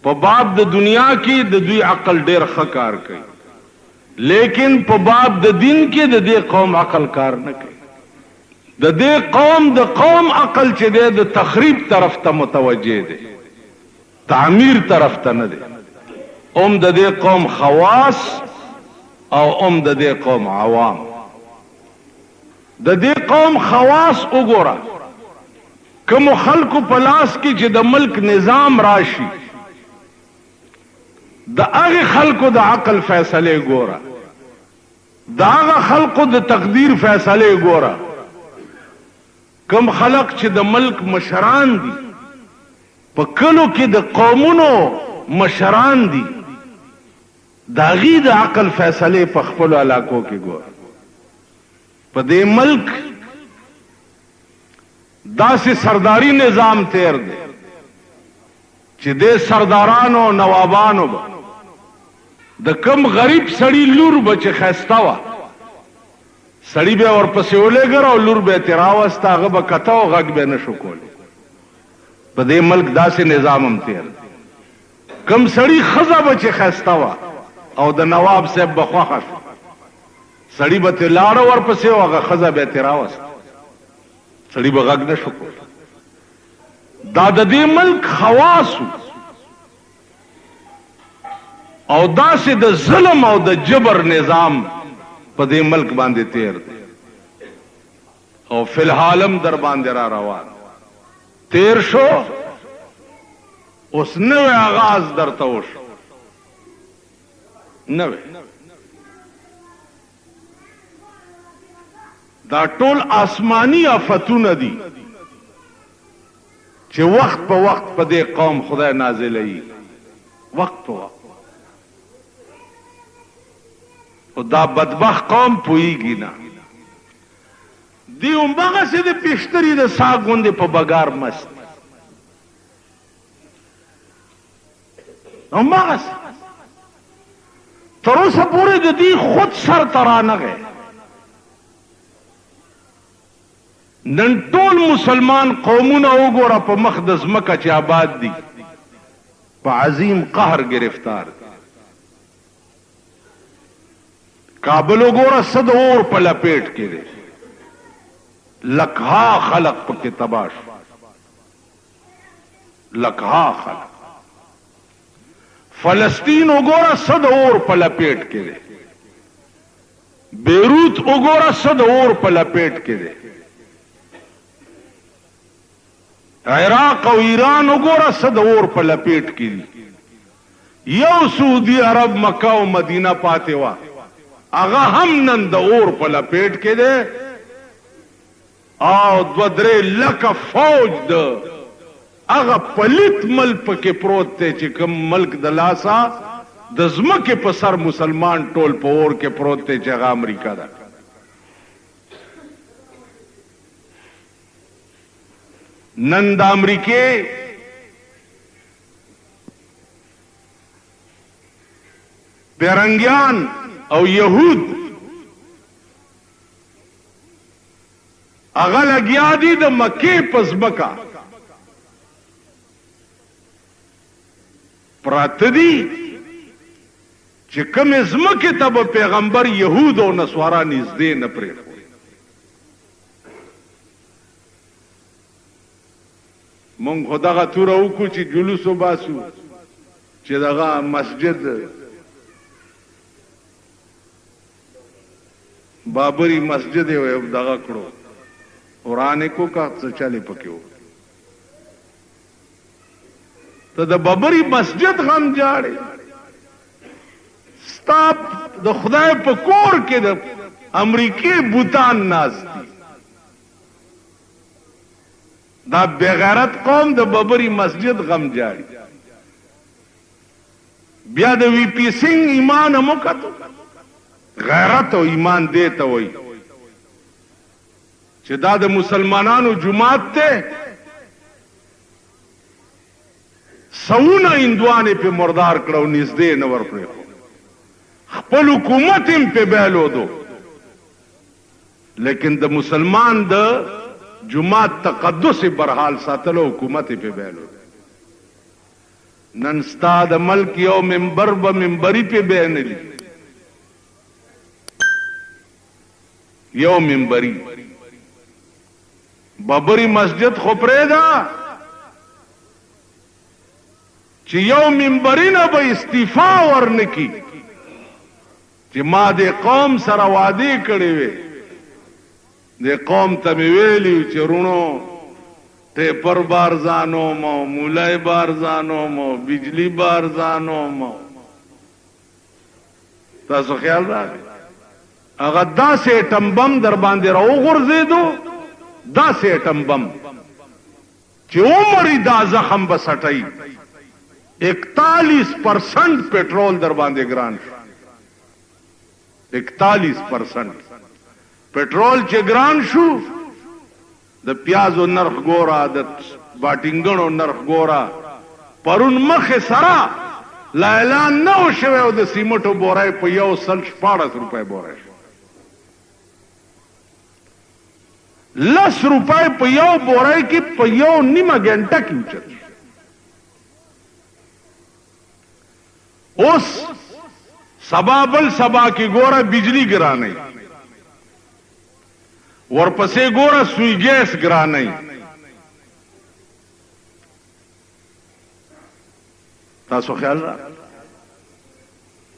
په باب د دنیا کې د دوی عقل ډېر ښه کار کوي، لیکن په باب د دین کې د دې قوم عقل کار نه کوي. د دې قوم د قوم عقل چې دی د تخریب طرف ته متوجه دی، تعمیر طرف ته نه دی. هم د دې قوم خواص او هم د دې قوم عوام. د دې قوم خواص وګوره، کومو خلکو په لاس کې چې د ملک نظام راشي، د هغې خلکو د عقل فیصلې ګوره، د هغه خلکو د تقدیر فیصلې ګوره، کوم خلک چې د ملک مشران دي، په کلو کې د قومونو مشران دي، د هغوی د عقل فیصلې په خپلو علاقو کې ګوره. په دې ملک داسې سرداري نظام تیر دی چې دې سردارانو او نوابانو به د کوم غریب سړي لور به چې ښایسته وه، سړي به یې ورپسې ولېږله او لور به یې ترې راوسته، هغه به کته او غږ به یې نه شو کولی. په دې ملک داسې نظام هم تیر دی. کوم سړي ښځه به چې ښایسته وه او د نواب صاحب به خوښه شوه، سړي به ترې لاړه ورپسې او هغه ښځه به یې ترې راوسته، سړي به غږ نه شو کولی. دا د دې ملک خواص وو او داسې د ظلم او د جبر نظام په دې ملک باندې تیر دی او فی الحال هم در باندې را روان تیر شو. اوس نوی آغاز درته وشو، نوی. دا ټول آسماني آفتونه دي چې وخت په وخت په دې قوم خدای نازلوي، وخت په وخت. خو دا بدبخت قوم پوهېږي نه، دوی همغسې د پیشتري د ساه غوندې په بګار مست دي، همغسې تر اوسه پورې د دوی خود سر ته رانغی. نن ټول مسلمان قومونه وګوره په مخ د ځمکه چې آباد دي، په عظیم قهر ګرفتار دي. کابل وګوره څه د اور په لپیټ کې دی، لکها خلق پکې تباه شو، لکها خلق. فلسطین وګوره څه د اور په لپیټ کې دی، بیروت وګوره څه د اور په لپیټ کې دی، عراق او ایران وګوره څه د اور په لپیټ کې دي. یو سعودي عرب مکه او مدینه پاتې وه، هغه هم نن د اور په لپیټ کې دی او دوه درې لکه فوج د هغه پلیت ملک پکې پروت دی چې کوم ملک د لاسه د ځمکې په سر مسلمان ټول په اور کې پروت دی چې هغه امریکا ده. نن د امریکې پیرنګیان او یهود هغه لګیا دي د مکې په ځمکه پراته دي چې کومې ځمکې ته به پیغمبر یهود او نصارا نږدې نه پرېښود. مونږ خو دغه توره وکړو چې جلوس وباسو چې دغه مسجد بابري مسجد یې دغه کړو، وران یې کو که څه چل یې پکې وکړو. ته د ببري مسجد غم جاړې، ستا د خدای په کور کې د امریکې بوتان ناست دي. دا بغیرت قوم د ببري مسجد غم جاړي. بیا د وی پی سنګ ایمان هم وکتو. غیرت او ایمان دې ته وایي چې دا د مسلمانانو جومات دی، سوونه هندوان یې پرې مردار کړه او نږدې یې نه ورپرېښود، خپل حکومت یې هم پرې بایلودو، لیکن د مسلمان د جومات تقدس یې برحال ساتلو، حکومت یې پرې بایلود. نن ستا د ملک یو ممبر به ممبري پې بینلي یو ممبري ببري مسجد خو پرېږده چې یو ممبري نه به استعفا ورنکي چې ما دې قوم سره وعدې کړې وې دې قوم ته مې ویلي چې وروڼو ټیپر به ارزانوم او مولای به ارزانوم او بجلی به ارزانوم او تاسو خیال راغی هغه داسې اټم بم در باندې راوغورځېدو، داسې اټم بم چې ومري دا زخم به سټوي، 41 پرسنټ پټرول در باندې ګران شو، 41 پرسنټ پټرول چې ګران شو د پیازو نرخ ګوره، د باټینګڼو نرخ ګوره، پرون مخې سره لا اعلان نه و شوی او د سیمټو بوره په 116 روپۍ بوره شوه. لس روپۍ په یو بوره کې په یو نیمه ګنټه کې اوچت شو. اوس سبا بل سبا کې ګوره بجلی ګرانوي، ورپسې ګوره سوی ګیس ګرانوي. تاسو خیال را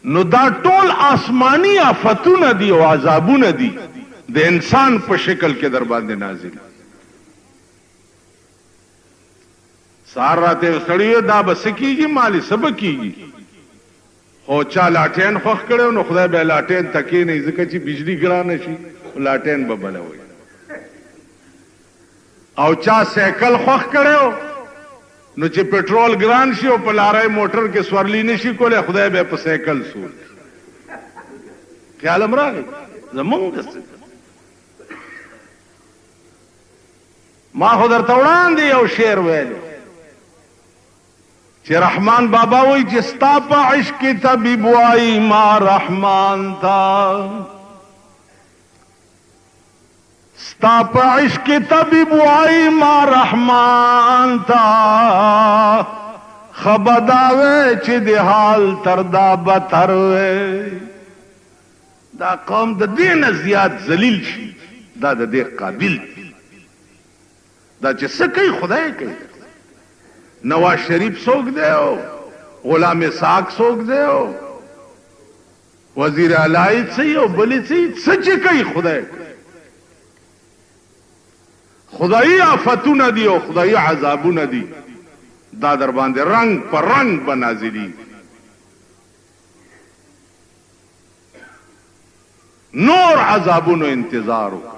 نو دا ټول آسماني آفتونه دي او عذابونه دي د انسان په شکل کې در باندې نازل. سهار راته یو سړي وویل دا به څه کېږي مالې څه به کېږي خو چا لاټین خوښ کړی نو خدای به لاټین ته کېنوي ځکه چې بجلي ګرانه شي لاټین به بلوي او چا سایکل خوښ کړی نو چې پټرول ګران شي او په لارۍ موټر کې سورلي نه شي کولی خدای به په سایکل سور کړي. خیال هم راغی زمونږ د ما خو درته وړاندې یو شعر ویلی چې رحمان بابا وایي چې ستا په عشق کې طبیب وایي ما رحمان ته، ستا په عشق کې طبیب وایي ما رحمان ته، ښه به دا وی چې د حال تر دا بتر وی. دا قوم د دې نه زیات ذلیل شي دا د دې قابل دي. دا چې څه کوي خدای کوي. نواز شریف څوک دی او غلام اسحاق څوک دی او وزیر اعلی څه او بل څه، څه چې کوي خدای کوي. خدایي آفتونه دي او خدایي عذابونه دي، دا در باندې رنګ په رنګ به نازلېږي. نور عذابونو انتظار وکړه.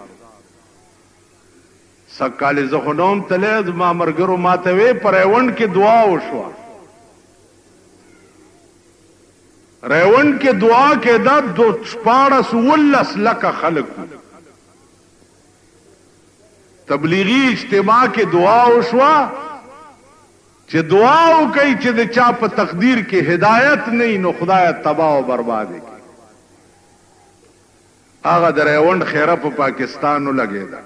سږ کال زه خو نه وم تللی، زما ملګرو ماته وې په ریونډ کې دعا وشوه. ریونډ کې دعا کېده، 16 17 لکه خلک وو. تبلیغي اجتماع کې دعا وشوه چې دعا وکړئ چې د چا په تقدیر کې هدایت نه وي نو خدایه تباه او برباد یې کړي. هغه د ریونډ خیره په پاکستان ولګېده.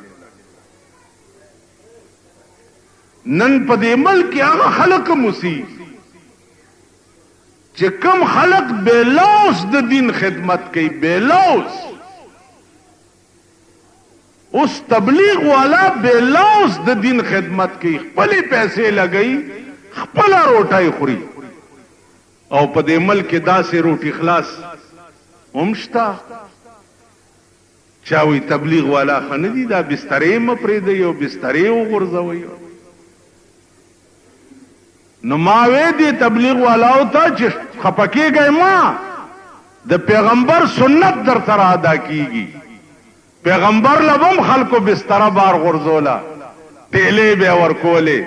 نن په دې ملک کې هغه خلک هم اوسېږي چې کوم خلک بې لوس د دین خدمت کوي، بې لوس. اوس تبلیغ والا بې لوس د دین خدمت کوي، خپلې پیسې لګوي، خپله روټۍ خوري. او په دې ملک کې داسې روټي خلاص هم شته چا وایي تبلیغ والا ښه نه دي، دا بسترې مه پرېږدئ او بسترې وغورځوئ. نو ما وې دې تبلیغ والاو ته چې خفه کېږئ مه، د پیغمبر سنت درسره ادا کېږي. پیغمبر له به هم خلکو بستره بار غورځوله، ټیلې به یې ورکولې،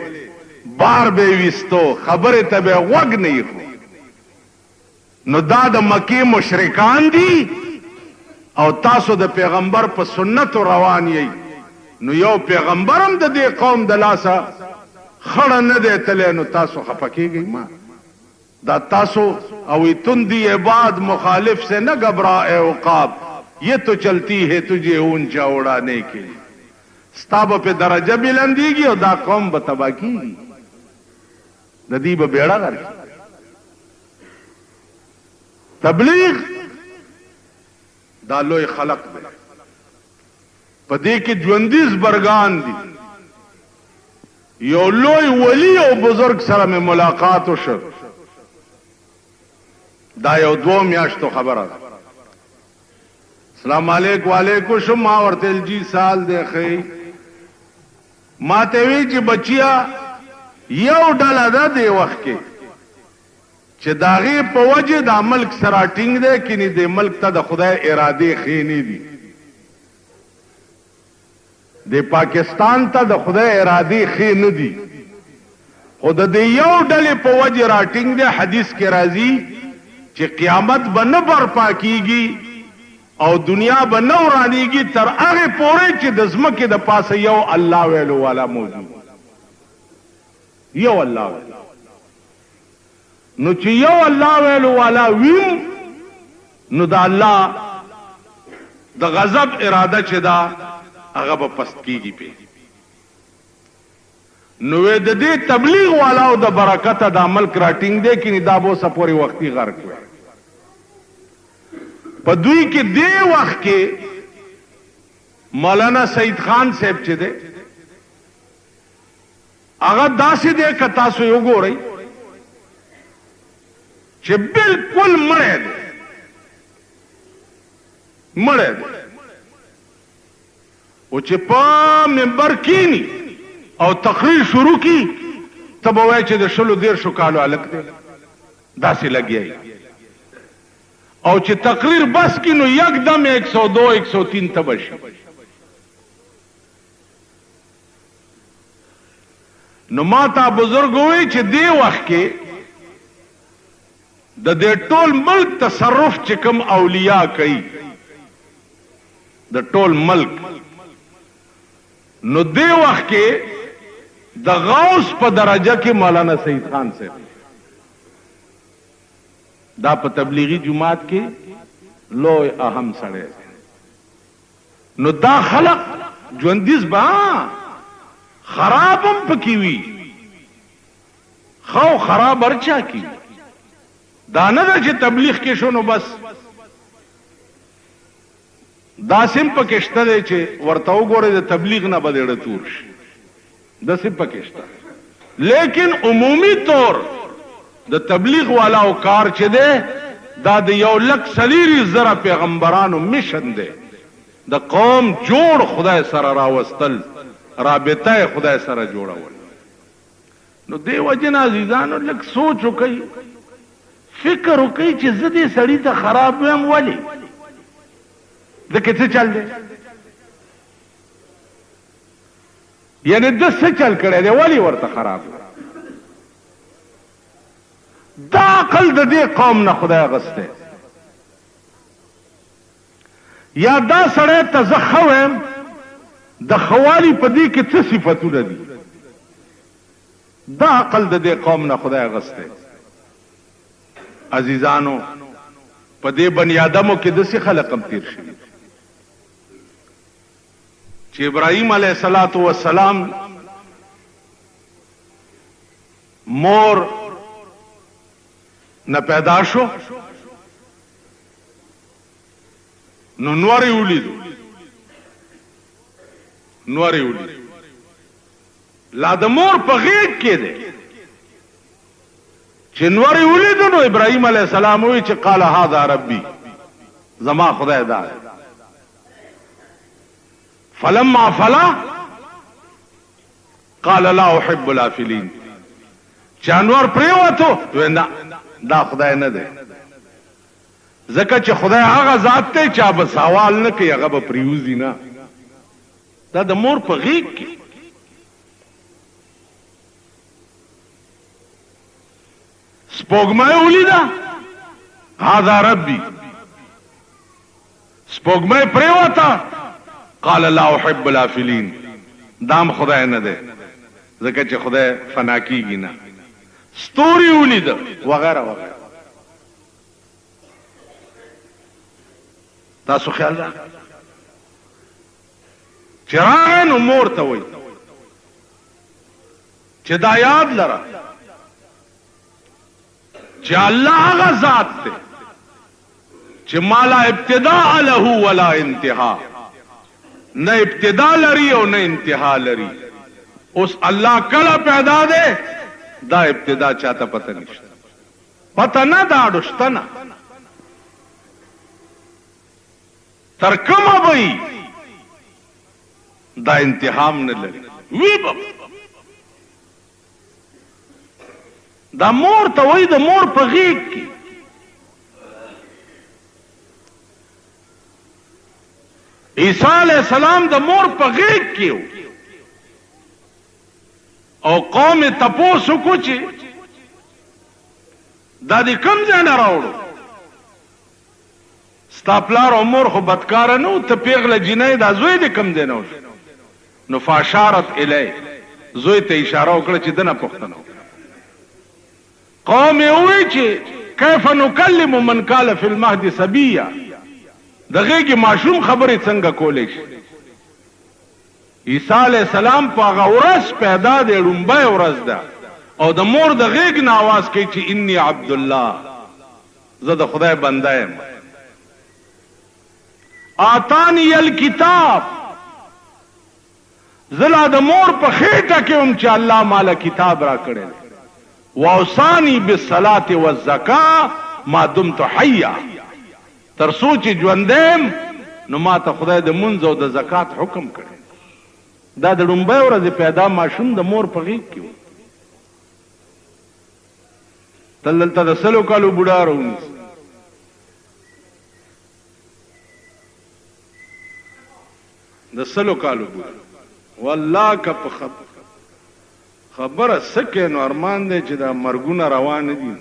بار به یې ویستو، خبرې ته به یې غوږ نه ایښو. نو دا د مکې مشرکان دي او تاسو د پیغمبر په سنتو روان یئ، نو یو پیغمبر هم د دې قوم د لاسه خړه نه دی تللی، نو تاسو خفه کېږئ مه. دا تاسو او تندی عباد مخالف سے نه ګبرا اے عقاب، یہ تو چلتی ہے تجھے اونچا اڑانے کے لیے. ستا به پې درجه بلندېږي او دا قوم به تباه کېږي، د دوی به بېړه غرق شي. تبلیغ دا لوی خلق دی، په دې کې ژوندي زبرګان دي. یو لوی ولی او بزرگ سره مې ملاقات وشو، دا یو دوو میاشتو خبره ده. السلام علیک وعلیکم شو، ما ورته جی سال دی ښی. ما ته وی چې بچیا یو ډله ده دې وخت کې چې د هغې په وجې دا ملک سره ټینګ دی، کینې دې ملک ته د خدای ارادې ښې نه دي. د پاکستان ته د خدای ارادې ښې نه دي، خو د دې یو ډلې په وجې راټینګ دی. حدیث کې راځي چې قیامت به نه برپا کیږي او دنیا به نه ورانیږي تر هغې پورې چې د ځمکې د پاسه یو الله ویلو والا موجود، یو الله ویلو. نو چې یو الله ویلو والا ویم، نو د الله د غضب اراده چې ده هغه به پست کیږي پې. نو د دې تبلیغ والاو د برکته دا ملک راټینګ دی، کینې دا به اوسه پورې وختي غرق وی. په دوی کې دې وخت کې مولانا سعید خان صاحب چې دی هغه داسې دی که تاسو یې وګورئ چې بالکل مړی دی، مړی دی. او چې په منبر کینی او تقریر شروع کی، ته به وایې چې د شلو دېرشو کالو هلک دی، داسې لګیا وي. او چې تقریر بس کی نو یکدم 102 103 ته به شي. نو ما ته بزرګ وویل چې دې وخت کې د دې ټول ملک تصرف چې کوم اولیاء کوي د ټول ملک، نو دې وخت کې د غوث په درجه کې مولانا سعید خان صاحب دا په تبلیغي جماعت کې لوی اهم سړی دی. نو دا خلق ژوندیز به خراب هم پکې وي، ښه او خراب هر چا کې وي. دا نه ده چې تبلیغ کې شو نو بس، داسې هم پکې شته دی چې ورته وګورئ د تبلیغ نه به زړه تور شي، داسې هم پکې شته. لیکن عمومي طور د تبلیغ والاو کار چې دی دا د 1,40,000 پیغمبرانو مشن دی، د قوم جوړ خدای سره راوستل، رابطه یې خدای سره جوړول. نو دې وجې نه عزیزانو لږ سوچ وکړئ، فکر وکړئ چې زه دې سړي ته خراب وایم ولې؟ ځکه څه چل دی؟ یعنی ده څه چل کړی دی ولې ورته خراب؟ دا عقل د دې قوم نه خدای اخیستی. یا دا سړی ته زه ښه وایم، د ښه والي په دې کې څه صفتونه دي؟ دا عقل د دې قوم نه خدای اخیستی. عزیزانو په دې بني آدمو کې داسې خلک هم تېر شوي چې ابراهیم علیه الصلاة والسلام مور نه پیدا شو، نو نور یې ولیدو، نور یې ولیدو، لا د مور په غېږ کې دی چې نور یې ولیدو. نو ابراهیم علیه السلام وویل چې قال هذا ربي، زما خدای دا دی. فلما فلا قال لا احب الافلین، چې انور پریوتو وی نه دا خدای نه دی، ځکه چې خدای هغه ذات دی چې به سوال نه کوي، هغه به پریوځي نه. دا د مور په غېږ کې. سپوږمۍ ولیده، هذا ربي، سپوږمۍ پریوته، قال لا احب الافلین، دام خدای نه دی، ځکه چې خدای فنا کیږي نه. ستوري ولیده وغیره وغیره. تاسو خیال را چې راغی نو مور ته وایي چې دا یاد لره چې الله هغه ذات دی چې ما لا ابتداء له ولا انتها، نه ابتدا لري او نه انتها لري. اوس الله کله پیدا دی دا ابتدا چاته پته نشته، پته نه دا اډو شته نه، تر کومه به وي دا انتها هم نه لري، وي به. دا مور ته وایي د مور په غېږ کې عیسی علیه السلام د مور په غېږ کې و او قوم یې تپوس وکړو چې دا دې کوم ځای نه راوړو؟ ستا پلار او مور خو بدکاره نه وو، ته پېغله جینۍ دا زوی دې کوم ځای نه وشو؟ نو فاشارت الیه، زوی ته اشاره وکړه چې ده نه پوښتنه وکړه. قوم یې وویل چې کیف نکلم من کان فی المهد صبیا، د غېږې ماشوم خبرې څنګه کولی شي؟ عیسی علیه السلام په هغه ورځ پیدا دی، ړومبۍ ورځ ده، او د مور د غېږ نه اواز کوي چې انی عبدالله، زه د خدای بنده یم. آتانی الکتاب، زه لا د مور په خېټه کې وم چې الله ماله کتاب راکړی دی. واوصانی بالصلاة والزکاة ما دمت حیا، تر څو چې ژوندی یم نو ماته خدای د لمونځ او د زکات حکم کړی. دا د ړومبۍ ورځې پیدا ماشوم د مور په غېږ کې و. تل دلته د سلو کالو بوډا راونیسي. د سلو کالو بوډا والله که په خبره څه کوې نو ارمان دی چې دا مرګونه روا نه دي.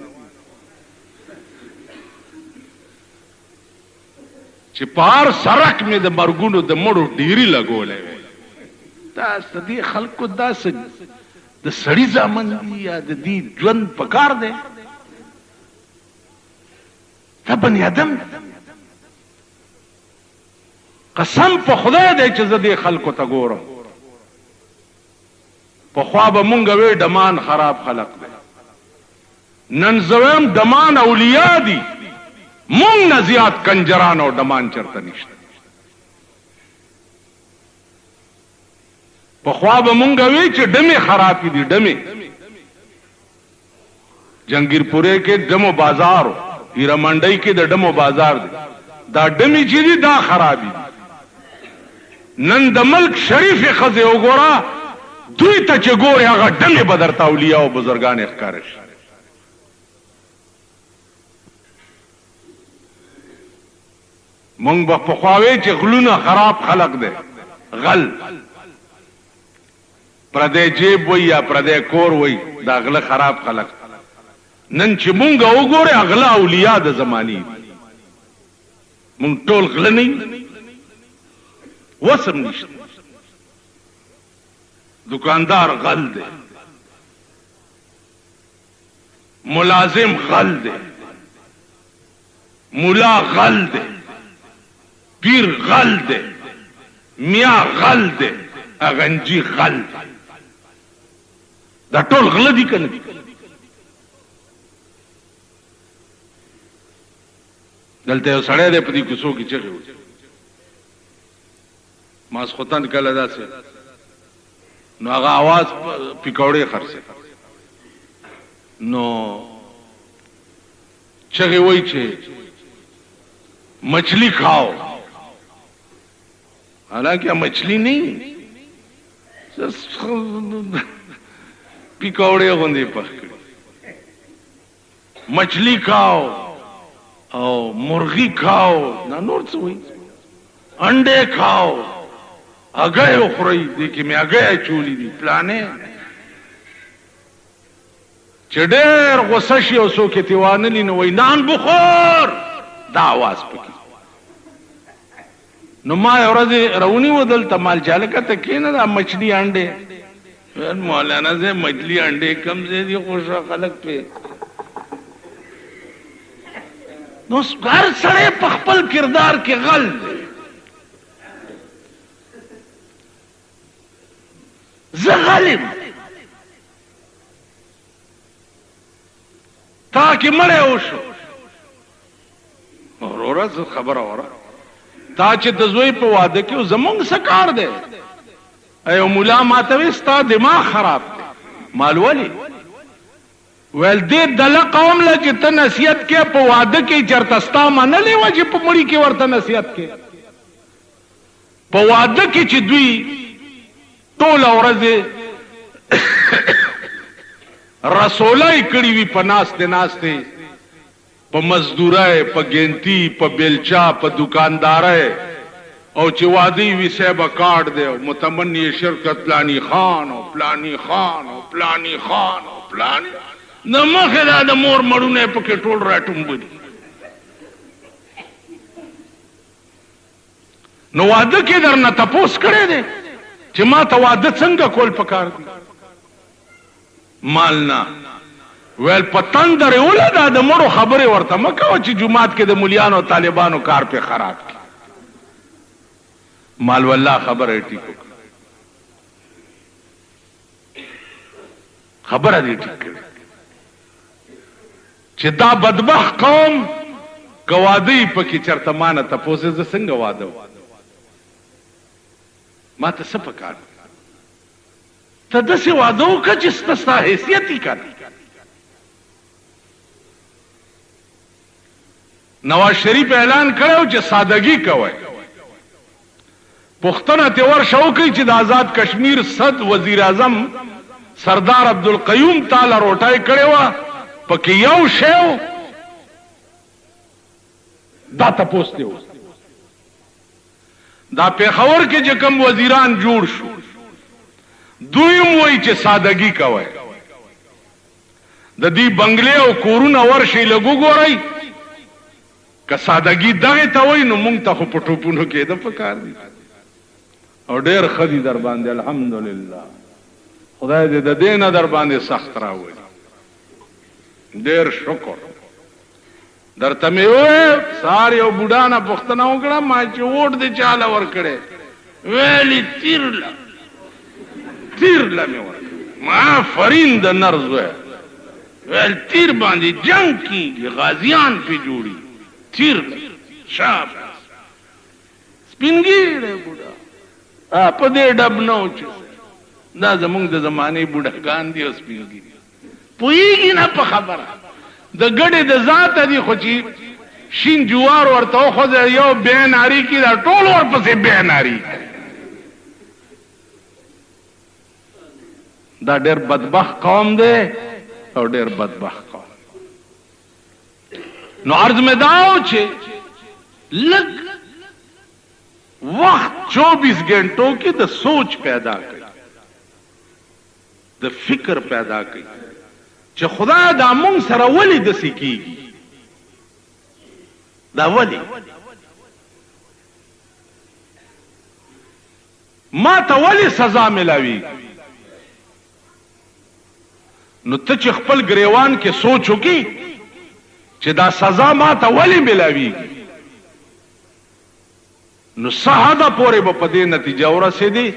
چې په هر سرک مې د مرګونو د مړو ډیری لګولی وی. دا د دې خلکو دا څه د سړي زامن دي یا د دې ژوند په کار دی؟ دا بني آدم دی. قسم په خدای دی چې زه دې خلکو ته ګورم. پخوا به مونږ وې ډمان خراب خلق دی، نن زه وایم ډمان اولیاء دي، مونږ نه زیات کنجران او ډمان چرته نشته. پخوا به مونږ وې چې ډمې خرابې دي، ډمې جنګیرپورې کې ډمو بازار و، هیره منډۍ کې د ډمو بازار دی، دا ډمې چې دي دا خرابې دي. نن د ملک شریفې ښځې وګوره، دوی ته چې ګورې هغه ډمې به درته اولیاء او بزرګانې ښکاره شي. مونږ به پخوا وې چې غلونه خراب خلق دی، غل پردی جیب وای یا پردی کور وای، دا غله خراب خلق. نن چې مونږ وګورې غله اولیاء د زمانې دي، مونږ ټول غله نه یو، وس هم نشته. دکاندار غل دی، ملازم غل دی، ملا غل دی، پیر غل دی، میا غل دی، اغنجی غل دی. دا ټول غله دي که نه دي؟ دلته یو سړی دی په دې کوڅو کې چغې وهي، ماسخوتن کله داسې نو هغه اواز پکوړې خرڅوي، نو چغې وایي چې مچھلی کھاؤ، حالانکه مچھلی نه پکوړې غوندې پخ کړي. مچھلی کھاؤ او مرغی کھاؤ، دا نور څه وایي، انډې کھاؤ، هګۍ وخورئ، دې کې مې هګۍ اچولي دي پلانې. چې ډېر غوسه شي او څوک یې ترې وانه نو وایي نان بخور، دا اواز پکې. نو ما یو ورځ راونیو دلته، مال چې هلکه ته کښېنه دا مچھلي انډې. ویل مولانا صاحب مچھلي انډې کوم ځای دي، خو ښه خلک پرې. نو هر سړی په خپل کردار کې غل دی. زه غل یم، تا کې مړی وشو. وروره وروره زه خبره وره تا چې د زوی په واده کې زمونږ څه کار دی؟ ایو مولا ماته وی ستا دماغ خراب دی. مال ولی؟ ویل دې دله قوم له چې ته نصیحت کې په واده کې چرته ستا منلې وه چې په مړي کې ورته نصیحت کې؟ په واده کې چې دوی ټوله ورځ رسولای کړي وي په ناستې ناستې، په مزدورۍ، په ګینتي، په بیلچه، په دوکاندارۍ او چې واده یې وي صیبه کارډ دی او متمني شرکت پلانی خان او پلانی خان او پلانی خان او پلانی د مخې دا د مور مړونه یې پکې ټول راټومبلي. نو واده کې درنه تپوس کړی دی چې ما ته واده څنګه کول پکار دي؟ مال نه ویل په تندر یې وله دا د مړو خبرې ورته مه کوه چې جومات کې د ملیانو او طالبانو کار پرې خراب کړي. مال والله خبره یې ټیک وکړه، خبره دې ټیک کړې چې دا بدبخت قوم که واده یې پکې چرته مانه تپوس زه څنګه واده وکړم، ماته څه پکار دي؟ ته داسې واده وکړه چې ستا ستا حیثیت وي کنه. نواز شریف اعلان کړی چې سادګي کوئ. پوښتنه ترې ورشه وکړئ چې د آزاد کشمیر صد وزیراعظم سردار عبدالقیوم تاله روټۍ کړې وه، پکې یو شی و، دا تپوس ترې وکړئ. دا پېښور کې چې کوم وزیران جوړ شو دوی هم وایي چې سادګي کوئ. د دوی بنګلې او کورونه ورشئ لږ وګورئ، که سادګي دغې ته وایي نو مونږ ته خو په ټوپونو کېده پکار دي او ډېر ښه دي درباندې الحمدلله، خدای دې د دې نه درباندې سخت راولي. ډېر شکر. درته مې وویل سهار یو بوډا نه پوښتنه وکړه ما چې ووټ دې چاله ورکړی، ویل یې تیر له، تیر له مې ورکړی. ما آفرین د نر زویه، ویل تیر باندې جنګ کیږي، غازیان پې جوړیږي، تیر له، شاباس سپین ږیری بوډا په دې ډب نه و چې دا زمونږ د زمانې بوډاګان دي او سپین ږیري پوهیږي نه په خبره د ګډې د ذاته دي، خو چې شین جوار ورته وخوځوي یو بیا ناري کړي دا ټول ورپسې بیا ناري کوي. دا ډېر بدبخت قوم دی او ډېر بدبخت قوم. نو عرض مې دا و چې لږ وخت 24 ګنټو کې د سوچ پیدا کړئ، د فکر پیدا کړئ چې خدای دا مونږ سره ولې داسې کیږي، دا ولې ما ته ولې سزا ملاویږي؟ نو ته چې خپل ګریوان کې سوچ وکړي چې دا سزا ما ته ولې ملاویږي، نو څه حده پورې به په دې نتیجه ورسېدې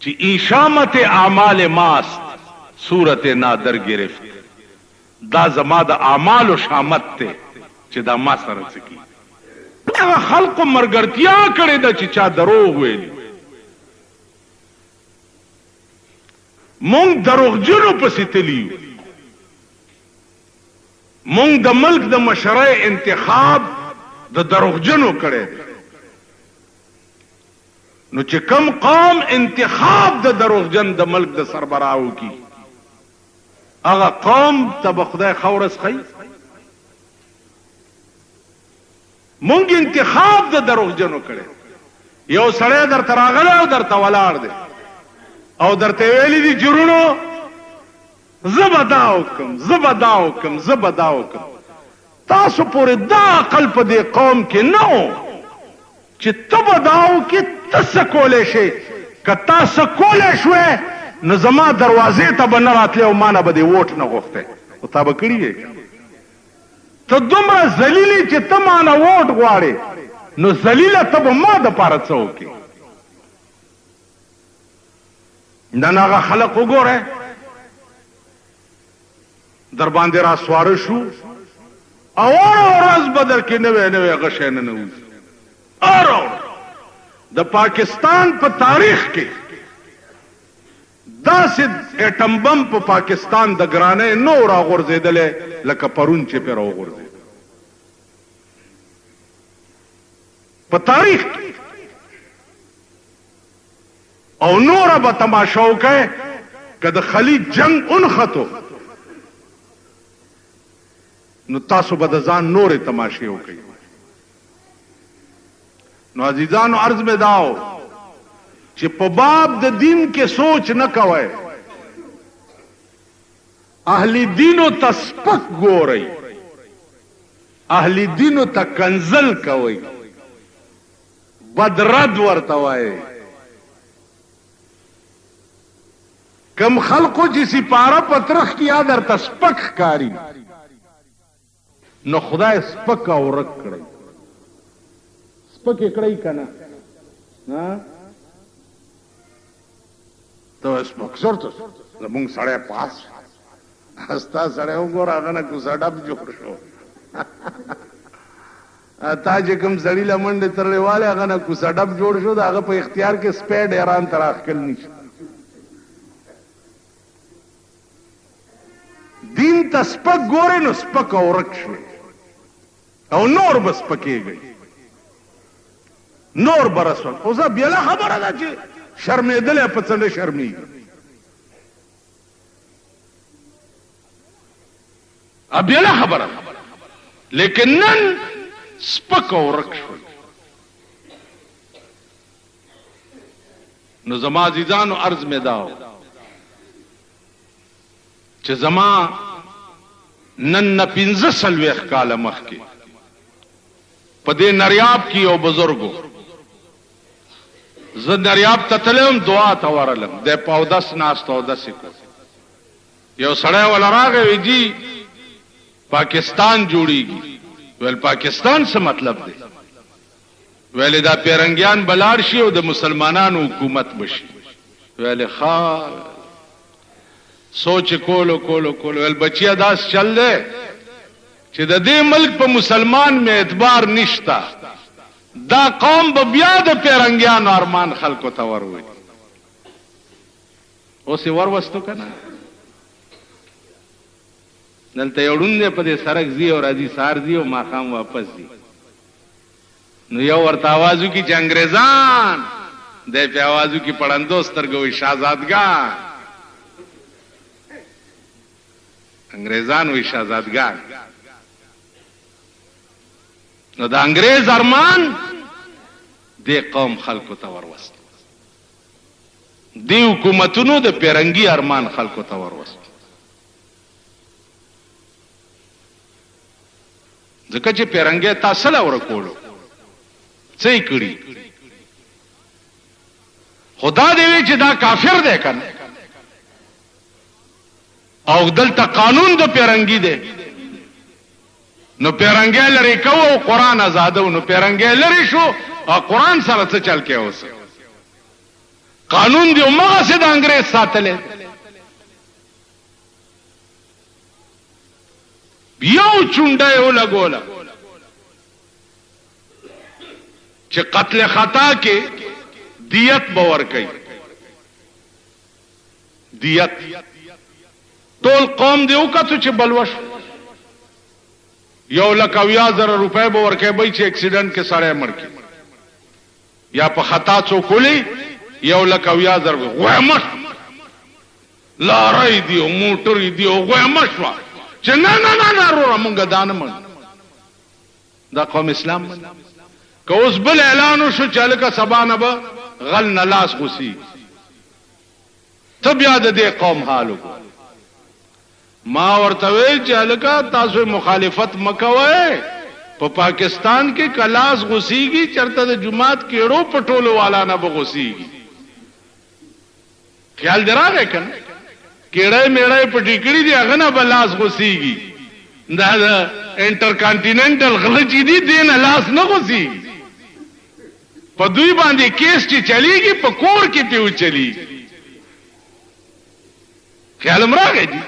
چې ای شامت اعمال ماست صورت نادر ګرفت، دا زما د اعمالو شامت دی چې دا ما سره څه کیږي. هغه خلقو مرګرتیا کړې ده چې چا دروغ ویلي، مونږ دروغجنو پسې تلي یو، مونږ د ملک د مشرۍ انتخاب د دروغجنو کړی دی. نو چې کوم قوم انتخاب د دروغجن د ملک د سربراه وکړي، هغه قوم ته به خدای ښه ورځ ښیي. مونږ انتخاب د دروغجنو کړی. یو سړی درته راغلی او درته ولاړ دی او درته ویلي دي چې وروڼو زه به دا وکړم، زه به دا وکړم، زه به دا وکړم. تاسو پورې دا عقل په دې قوم کې نه و چې ته به دا وکړې، ته څه کولی شې؟ که تا څه کولی شوی نو زما دروازې ته به نه راتلې او ما نه به دې ووټ نه غوښتی، خو تا به کړي وی که ته دومره ذلیل یې چې ته ما نه ووټ غواړې، نو ذلیله ته به ما دپاره څه وکړې؟ نن هغه خلک وګوره در باندې را سواره شو، او هره ورځ به درکې نوی نوی غشی ننوځي. هره ورځ د پاکستان په تاریخ کې داسې اټم بم په پاکستان د ګرانۍ نه و راغورځېدلی لکه پرون چې پرې راوغورځېد. په تاریخ کې. او نوره به تماشه وکړئ که د خلیج جنګ ونښتو نو تاسو به د ځان نورې تماشې وکړئ. نو عزیزانو عرض مې دا و چې په باب د دین کې سوچ نه کوئ، اهل دینو ته سپک ګورئ، اهل دینو ته کنځل کوئ، بد رد ورته وایئ. کوم خلقو چې سپاره په ترخ کې یا درته سپک ښکاري نو خدای سپک او ورک کړی. سپک یې کړی که نه؟ ته وایې سپک چېرته شو، زمونږ سړی پاس شو. ستا سړی وګوره هغه نه کوڅه ډب جوړ شو. تا چې کوم سړي له منډې ترړې والې هغه نه کوڅه ډب جوړ شو، د هغه په اختیار کې سپی ډېران ته راښکل نشي. دین ته سپک ګورې نو سپک او ورک شوې او نور به سپکېږئ، نور به رسوا. خو زه بېله خبره ده چې شرمېدلی په څه نه شرمېږي. بېله خبره ده، لیکن نن سپک او ورک شول. نو زما عزیزانو عرض مې دا و چې زما نن نه 45 کاله مخکې په دې نریاب کې یو بزرګ و. زه نریاب ته تللی وم، دعا ته ورغلم، دی په اودس ناست و، اودس یې کړ. یو سړی وله راغی، وی جی پاکستان جوړیږي. ویل پاکستان څه مطلب دی؟ ویل دا پیرنګیان به لاړ شي او د مسلمانانو حکومت به شي. ویل ښه. سوچ کولو کولو کولو، ویل بچیه داس چل دی چې د دې ملک په مسلمان مې اعتبار نشته، دا قوم به بیا د پیرنګیانو ارمان خلکو ته ورولي. اوس یې وروستو که نه؟ دلته یو ړوند دی، په دې سړک ځي او راځي، سهار ځي او ماښام واپس ځي. نو یو ورته اواز وکړي چې انګرېزان، دی پرې اواز وکړي په ړندو سترګو وایي شهزادګان. انګرېزان وایي شهزادګان. نو د انګرېز ارمان دې قوم خلکو ته وروست، دې حکومتونو د پیرنګي ارمان خلکو ته وروست، ځکه چې پیرنګی تا څه له ورکولو، څه یې کړي؟ خو دا دې وي چې دا کافر دی که نه، او دلته قانون د پیرنګي دی، نو پیرنګی لرې کوو او قرآن ازادوو. نو پیرنګی لرې شو او قرآن سره څه چل کوې؟ اوس قانون دی همغسې د انګرېز ساتلی. یو چونډه یې ولګوله چې قتل خطا کې دیت به ورکوي. دیت ټول قوم دې وکتو چې بلوه شو. 1,70,000 روپۍ به ورکوي بی چې اکسیډنټ کې سړی مړ کړي یا په خطا څوک ولي، 1,70,000 روپۍ. غویمه شوه، لارۍ دي او موټرې دي او غویمه شوه چې نه نه نه نه وروره مونږ دا نه منو، دا قوم اسلام مني. که اوس بل اعلان وشو چې هلکه سبا نه به غل نه لاس غوسیږي، ته بیا د دې قوم حال وګوره. ما ورته ویل چې هلکه تاسو مخالفت مه کوئ، په پاکستان کې که لاس غوسیږي چېرته د جومات کیړو په ټولو والا نه به غوسیږي. خیال دې راغی که نه؟ کیړی میړی پټې کړي دي، هغه نه به لاس غوسیږي. دا د انټرکانټیننټل غله چې دي دې نه لاس نه غوسیږي. په دوی باندې کیس چې چلیږي په کور کې پې وچلیږي. خیال هم راغی جی،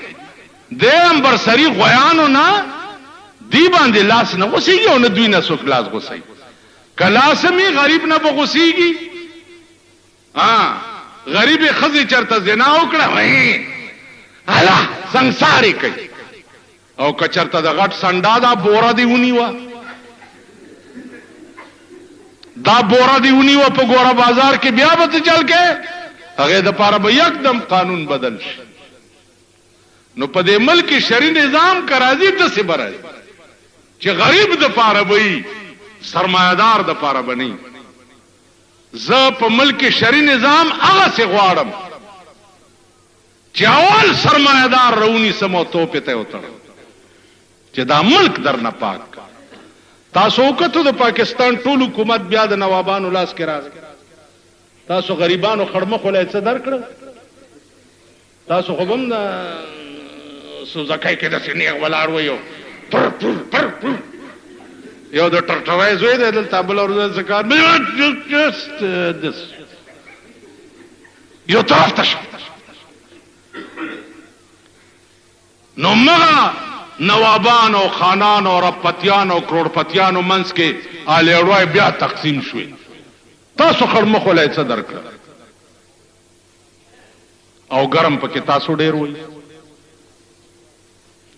د امبرسري غویانو نه دوی باندې لاس نه غوڅېږي او نه دوی نه څوک لاس غوڅوي. که لاس هم وي غریب نه به غوڅېږي. ها غریبې ښځې چرته زنا وکړه وایي هله سنګسار یې کوي. او که چرته د غټ سنډا دا بوره دې ونیوه، دا بوره دې ونیوه په ګوره بازار کې، بیا به څه چل کوې؟ هغې دپاره به یکدم قانون بدل شي. نو په دې ملک کې شرعي نظام که راځي داسې به راځي چې غریب دپاره به وي، سرمایه دار دپاره به نه وي. زه په ملک کې شرعي نظام هغسې غواړم چې اول سرمایه دار راونیسم او توپې ته یې وتړم چې دا ملک درنه پاک کړم. تاسو وکتو د پاکستان ټول حکومت بیا د نوابانو لاس کې راغی. تاسو غریبانو خړمخو له یې څه درکړل؟ تاسو خو به هم د سوزکۍ کې داسې نیغ ولاړ وئ او پر پر پر پر یو د ټرټرای زوی دی دلته، بله ورځ څه کار یو طرف ته شو. نو مغه نوابان او خانان او ربپتیان او کروړپتیانو منځ کې آلیړوای بیا تقسیم شوې. تاسو خړمخو له یې څه درکړل؟ او ګرم پکې تاسو ډېر وئ،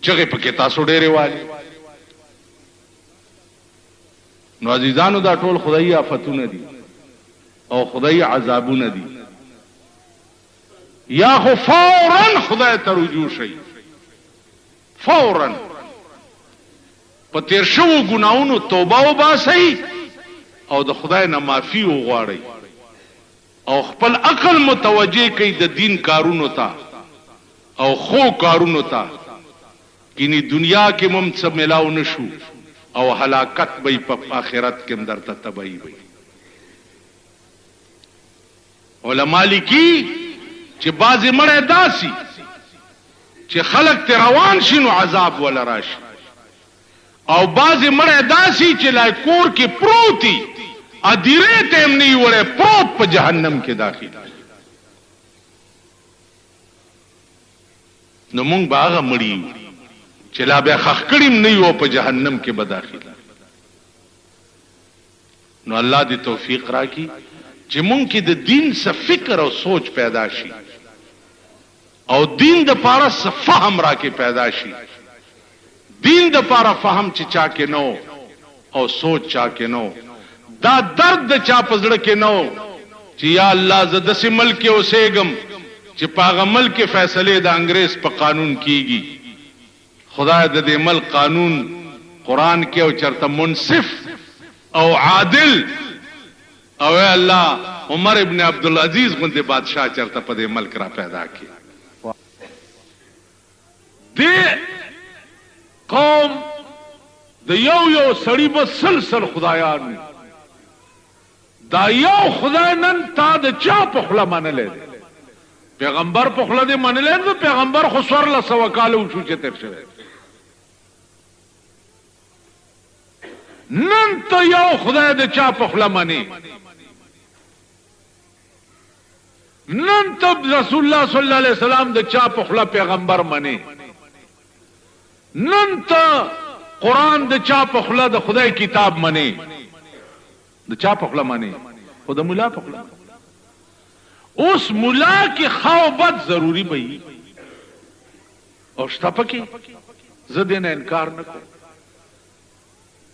چغې پکې تاسو ډېرې والي. نو عزیزانو دا ټول خدایي آفتونه دي او خدایي عذابونه دي. یا خو فورا خدای ته رجوع شئ، فورا په تیر شوو ګناهونو توبه وباسئ او د خدای نه معافي وغواړئ او خپل عقل متوجه کړئ د دین کارونو ته او ښو کارونو ته، کینی دنیا کې مو هم څه ملاو نه شو او هلاکت به وي په آخرت کې هم درته تباهي به وي. علما لیکي چې بعضې مړی داسي چې خلک ترې روان شي نو عذاب وله راشي او بعضې مړی داسي چې لا کور کې پروت وي، ادیرې ته یې هم نه وي وړی، پروت په جهنم کې داخل. نو مونږ به هغه مړي یو چې لا به ښخ کړي هم نه یو او په جهنم کې به داخل. نو الله دې توفیق راکړي چې مونږ کې د دین څه فکر او سوچ پیدا شي او دین د پاره څه فهم راکې پیدا شي. دین د پاره فهم چې چا کې نه و او سوچ چا کې نه و، دا درد د چا په زړه کې نه و چې یا الله زه داسې ملک کې اوسېږم چې په هغه ملک کې فیصلې د انګرېز په قانون کېږي. خدایه د دې ملک قانون قرآن کې او چرته منصف او عادل او ای الله عمر ابن عبدالعزیز غوندې بادشاه چرته په دې ملک را پیدا کړې. دې قوم د یو یو سړي به سل سل خدایان وي، دا یو خدای نن تا د چا په خوله منلی دی؟ پیغمبر په خوله دې منلی نه دی، پیغمبر خو 1400 کاله وشو چې تېر شوی دی. نن ته یو خدای د چا په خوله منې؟ نن ته رسول الله صلی الله علیه وسلم د چا په خوله پیغمبر منې؟ نن ته قرآن د چا په خوله د خدای کتاب منې؟ د چا په خوله منې؟ خو د ملا په خوله. اوس ملا کې ښه او بد ضروري به وي او شته پکې، زه دې نه انکار نه کوم،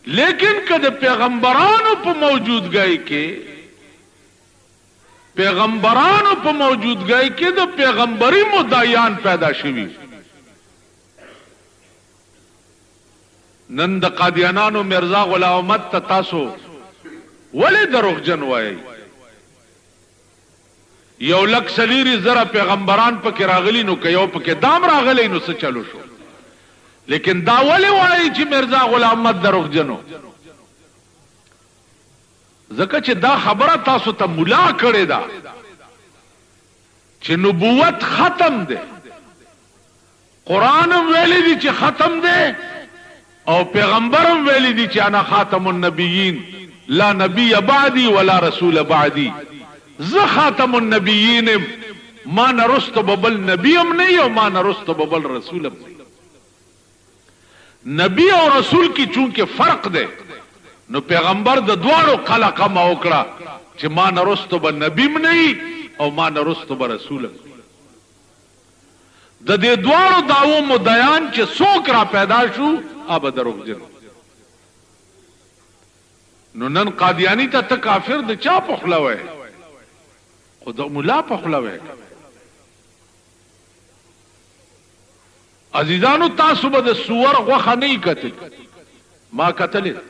لیکن که د پیغمبرانو په موجودګۍ کې، پیغمبرانو په موجودګۍ کې د پیغمبري مدعیان پیدا شوي، نن د قادیانانو میرزا غلام احمد ته تاسو ولې دروغجن وایئ؟ یو لک څلېرویشت زره پیغمبران پکې راغلي، نو که یو پکې دام راغلی نو څه چلو شو؟ لیکن دا ولې وایئ چې میرزا غلام احمد دروغجن و؟ ځکه چې دا خبره تاسو ته ملا کړې ده چې نبوت ختم دی، قرآن هم ویلي دي چې ختم دی او پیغمبر هم ویلي دي چې انا خاتم النبیین لا نبی بعدی ولا رسول بعدی، زه خاتم النبیین یم، ما نه وروسته به بل نبی هم نه وي او ما نه وروسته به بل رسول هم نه وي. نبی او رسول کې چونکه فرق دی نو پیغمبر د دواړو قله قمع وکړه چې ما نه رستو به نبی هم نه وي او ما نه رستو به رسول هم نه وي. د دې دواړو دعوو مدعیان چې څوک را پیدا شو هغه به دروغجن وي. نو نن قادیانی ته ته کافر د چا په خوله وایې؟ خو د ملا په خوله وایې کنه. عزیزانو تاسو به د سور غوښه نه یی کتلی، ما کتلې ده،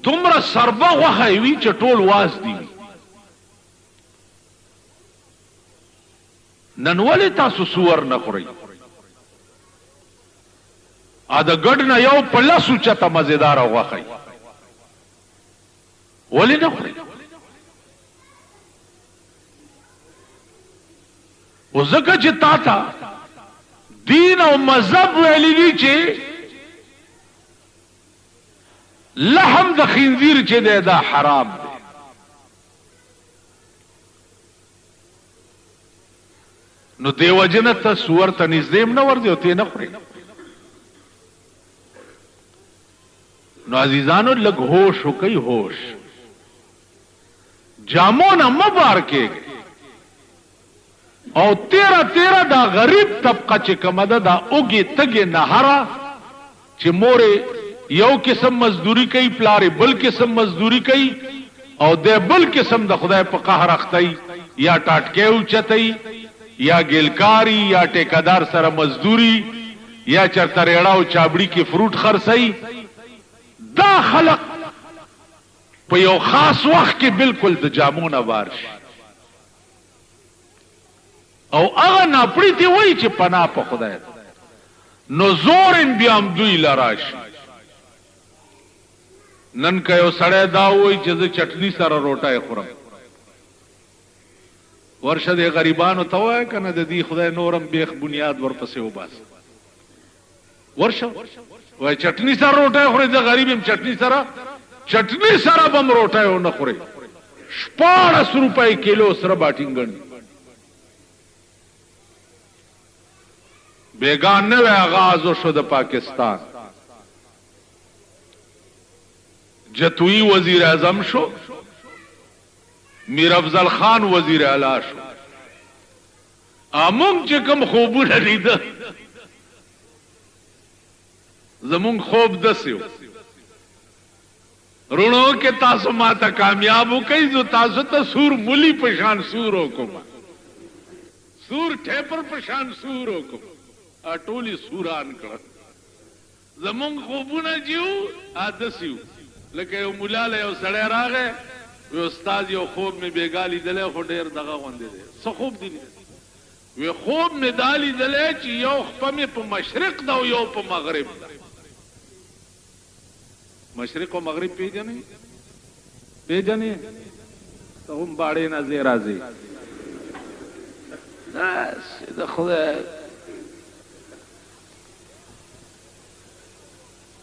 دومره سربه غوښه یې وي چې ټول واز دي وي. نن ولې تاسو سور نه خورئ؟ ا د ګډ نه یو په لس اوچته مزیداره غوښه وي، ولې نه خورئ؟ خو ځکه چې تا ته دین او مذهب ویلي دي چې لحم د خنزیر چې دی دا حرام دی. نو دې وجې نه ته سور ته نږدې هم نه ورځې او ته یې نه خورې. نو عزیزانو لږ هوش وکړئ، هوش. جامو نه مه بار کېږئ او تېره تېره دا غریب طبقه چې کومه ده دا اوږې تږې نهره چې مور یې یو قسم مزدوري کوي، پلار یې بل قسم مزدوري کوي او دی بل قسم د خدای په قهر اخته وي، یا ټاټکی اوچتوي، یا ګېلکاري، یا ټېکه دار سره مزدوري، یا چېرته رېړه او چابړي کې فروټ خرڅوي، دا خلق په یو خاص وخت کې بالکل د جامو نه بار شي او هغه ناپړي ته وایي چې پناه په خدای ده، نو زور هم بیا هم دوی له راشي. نن که یو سړی دا ووایي چې زه چټني سره روټۍ خورم، ورشه دې غریبانو ته ووایه که نه د دې خدای نور هم بېخ بنیاد ورپسې وباسه. ورشه وای چټنی سره روټۍ خورې، زه غریب یم چټنی سره، چټنی سره به هم روټۍ ونه خورې. 16 روپۍ کیلو سره باټینګن دي. بیګا نوی آغاز وشو د پاکستان، جتویی وزیر اعظم شو، میر افضل خان وزیر اعلی شو. مونږ چې کوم خوبونه لیده، زمونږ خوب داسې و، روڼو که تاسو ما ته کامیاب وکړئ، زه تاسو ته سور مولي په شان سور وکړم، سور ټیپر په شان سور وکړم. ټول یې سوران کړل. زمونږ خوبونه چې وو داسې وو لکه یو ملا له یو سړی راغی، وی استاد یو خوب مې بېګا لیدلی خو ډېر دغه غوندې دی. څه خوب دې لیدلی؟ وی خوب مې دا لیدلی چې یو خپه مې په مشرق ده او یو په مغرب ده. مشرق او مغرب پېژنې؟ پېژنې؟ ته هم باړې نه ځې راځې. داسې د خدای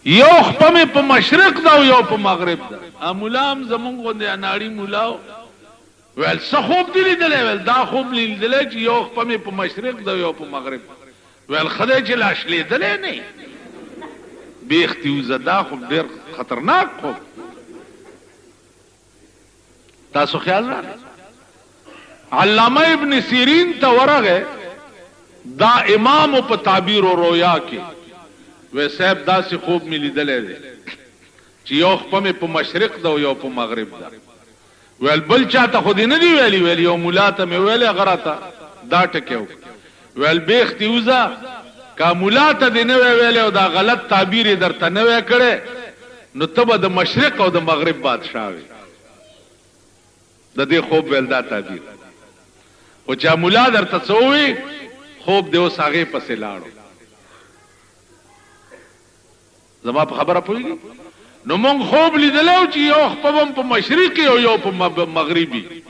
یو خپه مې په مشرق ده او یو په مغرب ده. ملا هم زمونږ غوندې اناړي ملا و. ویل څه خوب دې لیدلی؟ ویل دا خوب مې لیدلی چې یو خپه مې په مشرق ده او یو په مغرب. ویل ښه دی چې لا شلېدلی نه یې، بېخ ترې وځه، دا خو ډېر خطرناک خوب. تاسو خیال راغی؟ علامه ابن سیرین ته ورغی، دا امام و په تعبیر و رویا کې، وی صاحب داسې خوب مې لیدلی دی چې یو خپه مې په مشرق ده او یو په مغرب ده. ویل بل چاته خو دې نه دي ویلي؟ ویل یو ملا ته مې ویلې، هغه راته دا ټکی وکړ. ویل بېخ دې وځه، که ملا ته دې نه وی ویلی او دا غلط تعبیر یې درته نه وی کړی نو ته به د مشرق او د مغرب بادشاه وې. د دې خوب ویل دا تعبیر خو چې ملا درته څه ووی خوب دې اوس هغې پسې لاړو. زما په خبره پوهیږي؟ نو مونږ خوب لیدلی و چې یو خپه به هم په مشرقي او یو په مغربي.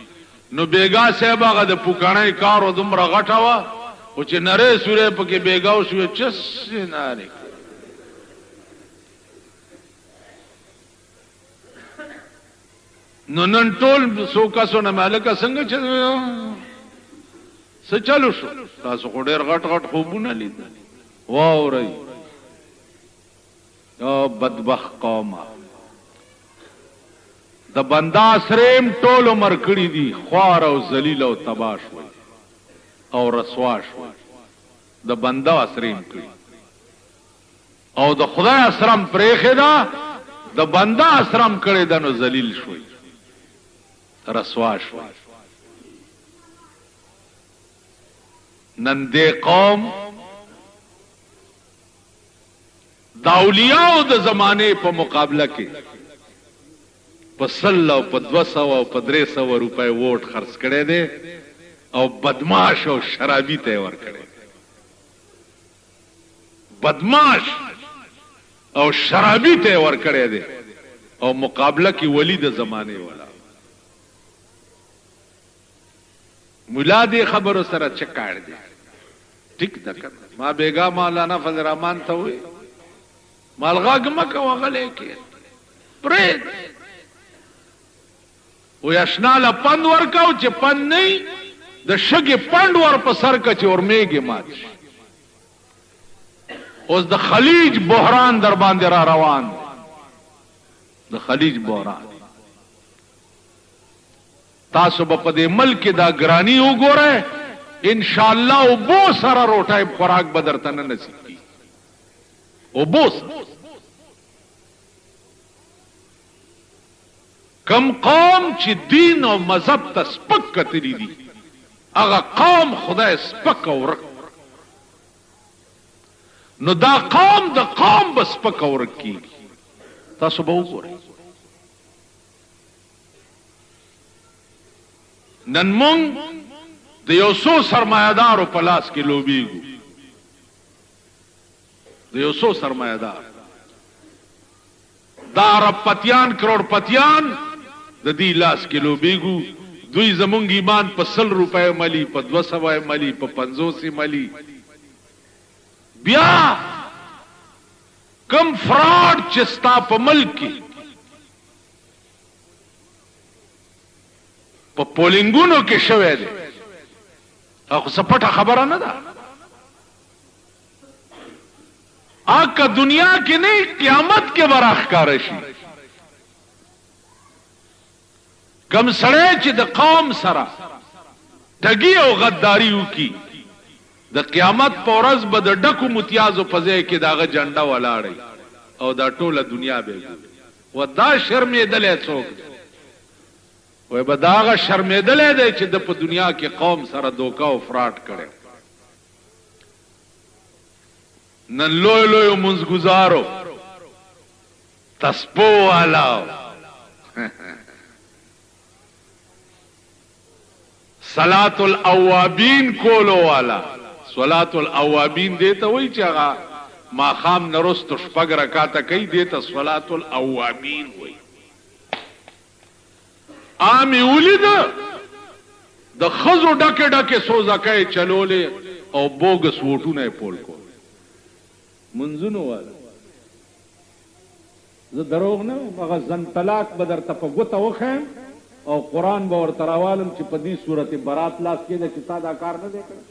نو بیګا صاحب هغه د پوکڼۍ کار و دومره غټه وه خو چې نری سوری پکې بیګا وشو چس یې نارې کړې. نو نن ټول څو کسو نه مې هلکه څنګه چې څه چلو شو، تاسو خو ډېر غټ غټ خوبونه لیدل. واورئ او بدبخت قومه! د بنده اسرې هم ټول عمر کړي دي، خوار او ذلیل او تباه شوئ او رسوا شوئ، د بنده اسرې هم کړي او د خدای اسره هم پرېښې ده، د بنده اسره هم کړې ده نو ذلیل شوئ، رسوا شوئ. نن دې قوم د اولیاو د زمانې په مقابله کې په سل او په 200 او په 300 روپۍ ووټ خرڅ کړی دی او بدماش او شرابي ته یې ورکړی دی. بدماش او شرابي ته یې ورکړی دی او مقابله کې ولي د زمانې ولاړ. ملا دې خبرو سره څه کار دی؟ ټیک ده کنه ما بیګا مولانا فضل الرحمن ته وې مال غږ مه کوه غلی کښېنه پرېږده وایي اشنا له پند ورکاو چې پند نه د شګې پند ور په سر که چې ورمېږې مات شي. اوس د خلیج بحران در باندې را روان دی، د خلیج بحران. تاسو به په دې ملک کې دا ګراني وګورئ، ان شاء الله اوبو سره روټۍ خوراک به درته نه نصیب کیږي، اوبو سره. کوم قوم چې دین او مذهب ته سپک کتلي دي، هغه قوم خدای سپک او ورک. نو دا قوم د قوم به سپک او ورک کیږي، تاسو به وګورئ. نن مونږ د یو څو سرمایه دارو په لاس کې لوبیږو، د یو څو سرمایه دار، دا ارب پتیان کروڑ پتیان د دې لاس کې لوبیږو. دوی زمونږ ایمان په 100 روپۍ ملي، په 200 ملي، په 50 ملي. بیا کم فراډ چې ستا په ملک کې په پولینګونو کې شوی دی، دا خو څه پټه خبره نه ده. آکه دنیا کې نه، قیامت کې به راښکاره شي. کم سړی چې د قوم سره ټګي او غداري وکړي، د قیامت په ورځ به د ډکو متیازو په ځای کې د هغه جنډه ولاړه او دا ټوله دنیا به ګوري. و دا شرمېدلی څوک دی؟ وای به دا هغه شرمېدلی دی چې ده په دنیا کې قوم سره دوکه او فراډ کړی. نن لوی لویو منځګزارو تسپو والاو صلات الاوابین کولو والا، صلات الاوابین دې ته وایي چې هغه ماښام نه وروسته شپږ رکعته کوي، دې ته صلات الاوابین وایي. عام یې ولید د ښځو ډکې ډکې سوزکۍ یې چلولې او بوګس ووټونه یې پول کول. منځونو والا زه دروغ نه وایم، هغه زن طلاق به درته په ګوته وښیم او قرآن به ورته راوالم چې په دې سورت برات لاس کېږده چې تا دا کار نه دی کړی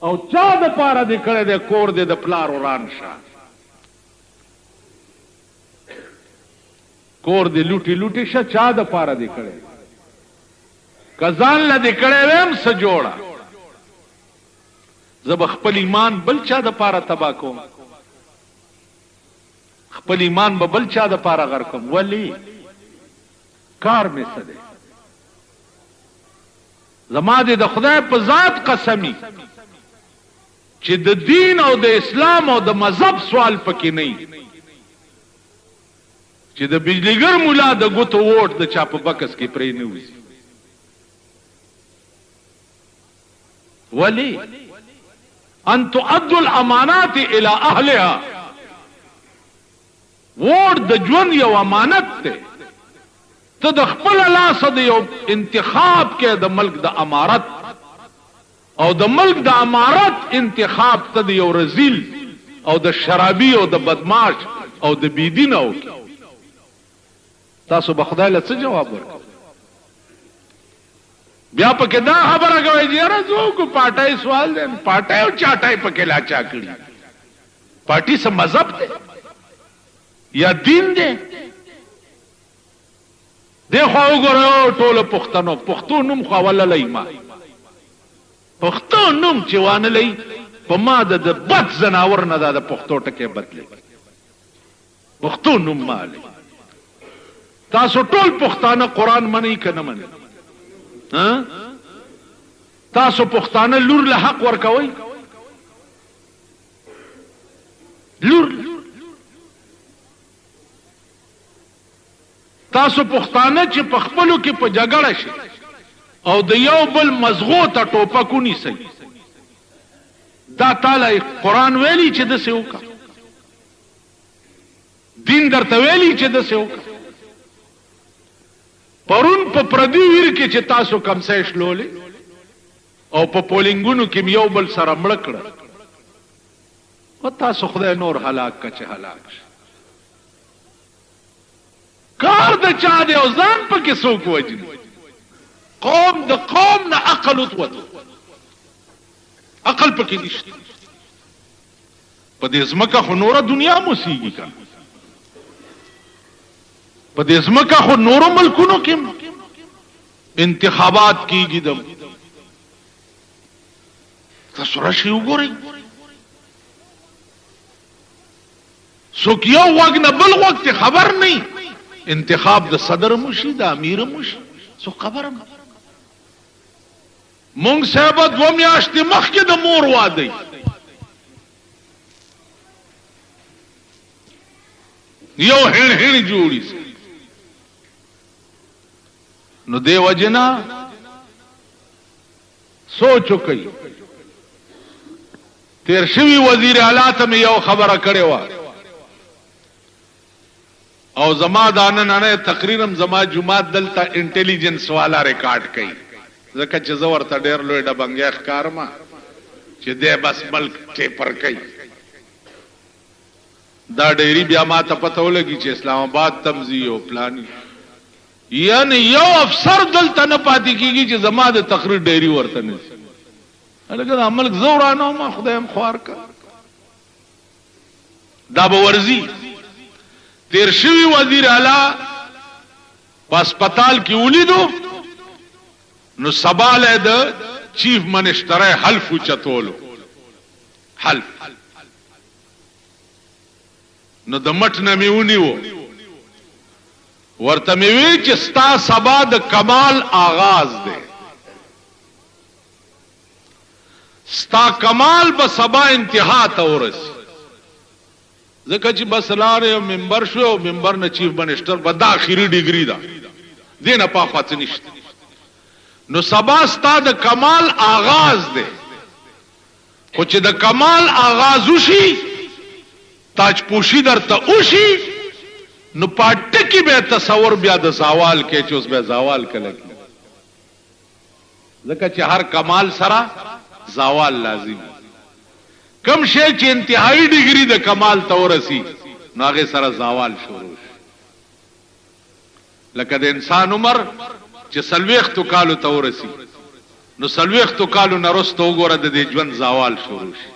او چا د پاره دې کړی دی، کور دې د پلار وران شه، کور دې لوټې لوټې شه، چا د پاره دې کړی دی؟ که ځان له دې کړی وی هم څه جوړه، زه به خپل ایمان بل چا د پاره تباه کوم؟ خپل ایمان به بل چا د پاره غرق کوم؟ ولی کار مې څه دی؟ زما دې د خدای په ذات قسمی چې د دین او د اسلام او د مذهب سوال پکې نه، چې د بجلیګر مولا د ګوتو ووټ د چا په بکس کې پرې نه وځي. ولی ان تؤدوا الامانات الی اهلها، ووټ د ژوند یو امانت دی، ته د خپله لاسه د یو انتخاب کې د ملک د امارت، او د ملک د امارت انتخاب ته د یو رزیل او د شرابي او د بدماش او د بې دینه وکړي، تاسو به خدای له څه جواب ورکوئ؟ بیا پکې دا خبره کوي چې یاره څه وکړو، پارټۍ سوال دی، پارټۍ او چاټۍ پکې لا چا کړي؟ پارټي څه مذهب دی یا دین دی؟ دې خوا وګورئ او ټولو پښتنو، پښتو نوم خو اوله لئ ما، پښتو نوم چې وانه لئ په ما د بد ځناور نه دا د پښتو ټکی بد لګي. پښتو نوم مه الئ. تاسو ټول پښتانه قرآن منئ که نه منئ؟ ها؟ تاسو پښتانه لور له حق ورکوئ؟ لور تاسو پښتانه چې په خپلو کې په جګړه شئ او د یو بل مزغو ته ټوپک ونیسئ، دا تاله قرآن ویلي چې داسې وکړه؟ دین درته ویلي چې داسې وکړه؟ پرون په پردي ویر کې چې تاسو کمسۍ شلولې او په پولینګونو کې مې یو بل سره مړه کړل، او تاسو خدای نور هلاک که چې هلاک شي. کار د چا دی او ځان پکې څوک وژني؟ قوم د قوم نه عقل وتوتو، عقل پکې نشته. په دې ځمکه خو نوره دنیا هم اوسېږي که نه؟ په دې ځمکه خو نورو ملکونو کې انتخابات کېږي. د تاسو راشئ وګورئ، څوک یو غوږ نه بل غوږ ته خبر نه، انتخاب د صدر هم وشي، د امیر هم وشي، څوک خبر هم. مونږ صاحب دوه میاشتې مخکې د مور واده یو هڼ هڼ جوړي. نو دی وجنا سوچ وکړئ. تیر شوي وزیر اعلی ته مې یو خبره کړې وه، او زما دا نننی تقریر هم زما جومات دلته انټیلیجنس والا ریکارډ کوي، ځکه چې زه ورته ډېر لوی ډبنګی ښکارم چې دی بس ملک ټیپر کوي. دا ډیری بیا ما ته پته ولګي چې اسلام آباد ته هم ځي او پلاني، یعنی یو افسر دلته نه پاتې کېږي چې زما د تقریر ډیری ورته نه ځي. هلکه دا ملک زه ورانوم، خدای هم خوار کړه. دا به ورځي. تیر شوي وزیر اعلی په هسپتال کې ولیدو، نو سبا له د چیف منسټرۍ حلف اوچتولو، حلف. نو د مټ نه مې ونیو، ورته مې وی چې ستا سبا د کمال آغاز دی، ستا کمال به سبا انتها ته ورسي، ځکه چې بس لارې او ممبر شو او ممبر نه چیف منسټر به دا اخري ډیګري ده، دې نه پاخوا څه نشته. نو سبا ستا د کمال آغاز دی، خو چې د کمال آغاز وشي، تاجپوشي درته وشي، نو پاټکي به تصور بیا د زوال کې چې اوس به زوال کله کېږي، ځکه چې هر کمال سره زوال لازم. کم شی چې انتهایی ډیګري د کمال ته ورسي، نو هغې سره زوال شروع شي. لکه د انسان عمر چې 40 کالو ته ورسي، نو 40 کالو نه وروسته وګوره د دې ژوند زوال شروع شي.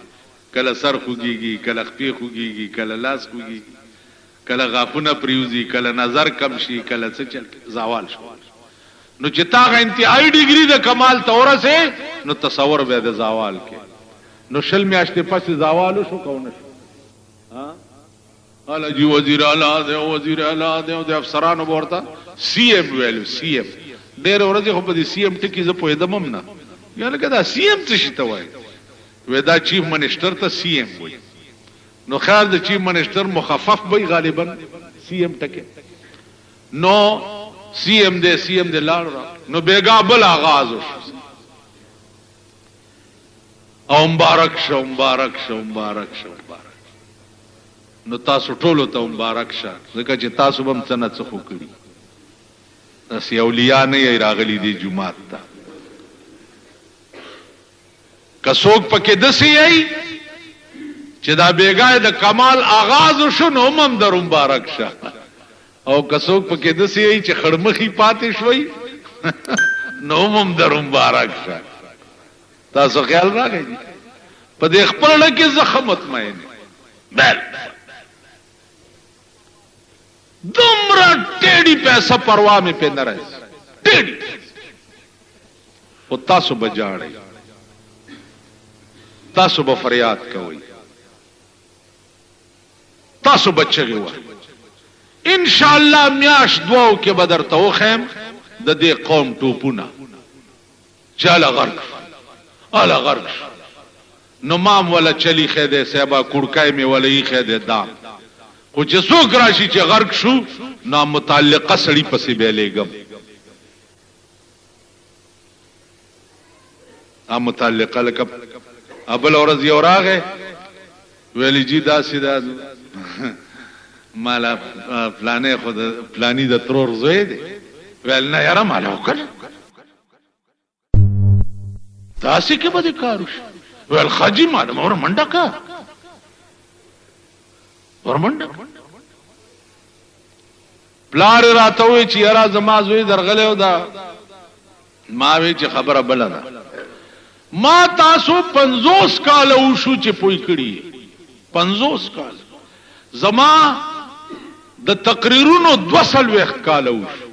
کله سر خوږېږي، کله خپې خوږېږي، کله لاس خوږېږي، کله غاښونه پرېوځي، کله نظر کم شي، کله څه چل، زوال شروع. نو چې تا هغه انتهایی ډیګري د کمال ته ورسې، نو تصور به د زوال کې. نو 20 میاشتې پس زوال وشو که ونه شو؟ هله جي وزیر اعلی دی، وزیر اعلی دی، او د افسرانو به ورته سی ایم ویلو، سی ایم. ډېرې ورځې خو په دې سی ایم ټکي زه پوهېدم هم نه، یا لکه دا سی ایم څه شي ته وایي؟ وی دا چیف منسټر ته سی ایم وایي. نو خیال د چیف منسټر مخفف به وي غالبا سی ایم ټکی. نو سی ایم دی، سی ایم دی، لاړ را. نو بېګا بل آغاز وشو، او مبارک شه، مبارک شه، مبارک شه، مبارک. نو تاسو ټولو ته مبارک شه، ځکه چې تاسو به هم څه نه څه خو کړي، داسې اولیاء نه یئ راغلي دې جومات ته. که څوک پکې داسې یئ چې دا بېګا یې د کمال آغاز وشو، نو هم هم در مبارک شه، او که څوک پکې داسې یئ چې خړمخي پاتې شوئ، نو هم در مبارک شه. تاسو خیال راغی دي په دې خپل زړه کې زه ښه مطمئن یم. بالکل دومره ټیډي پیسه پروا مې پې نه راځي، ټیډي. خو تاسو به ژاړئ، تاسو به فریاد کوئ، تاسو به چغې وهئ. ان شاء الله میاشت دوو کې به درته وښیم د دې قوم ټوپونه چې هله غرق شو، هله غرق شو. نو ما هم وله چل ایښی دی صاحبه، کوړکی مې وله ایښی دی دام. خو چې څوک راشي چې غرق شو نو متعلقه سړي پسې به یې لېږم. دا متعلقه لکه بله ورځ یو راغی ویل جی داسې ده مالا فلانې خو د فلاني د ترور زوی دی. ویل نه یاره مالا وکړه داسې کې به دې کار وشي. ویل ښه جي مالا ور منډه که ور منډه. پلار یې راته وویل چې یاره زما زوی درغلی او دا ما وی چې خبره بله ده. ما تاسو 50 کاله وشو چې پوی کړي، 50 کاله زما د تقریرونو 42 کاله وشو،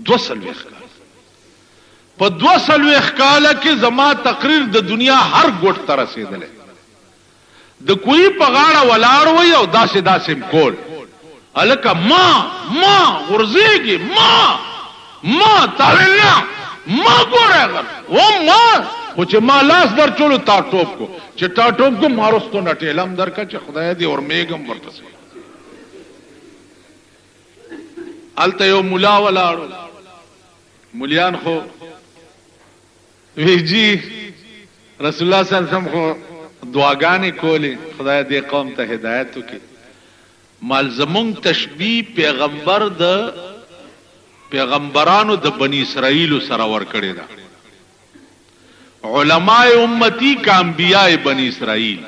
42 کاله. په 42 کاله کې زما تقریر د دنیا هر ګوټ ته رسېدلی. د کوهي په غاړه ولاړ وئ او داسې داسې م کول، هلکه ما ما غورځېږې، ما ما تا ویل نه ما ګوره غر و ما، خو چې ما لاس درچولو تا ټوپ کو، چې تا ټوپ کو ما رستو نه ټېله هم درکړه چې خدای دې ورمېږم ورپسې. هلته یو ملا ولاړ و، ملیان خو وی جی رسول الله صلی الله علیه وسلم خو دعاګانې کولې، خدای دې قوم ته هدایت وکړي. مال زمونږ تشبیه پیغمبر د پیغمبرانو د بنی اسرائیلو سره ورکړې ده. علماء امتی که انبیاء بنی اسرائیل.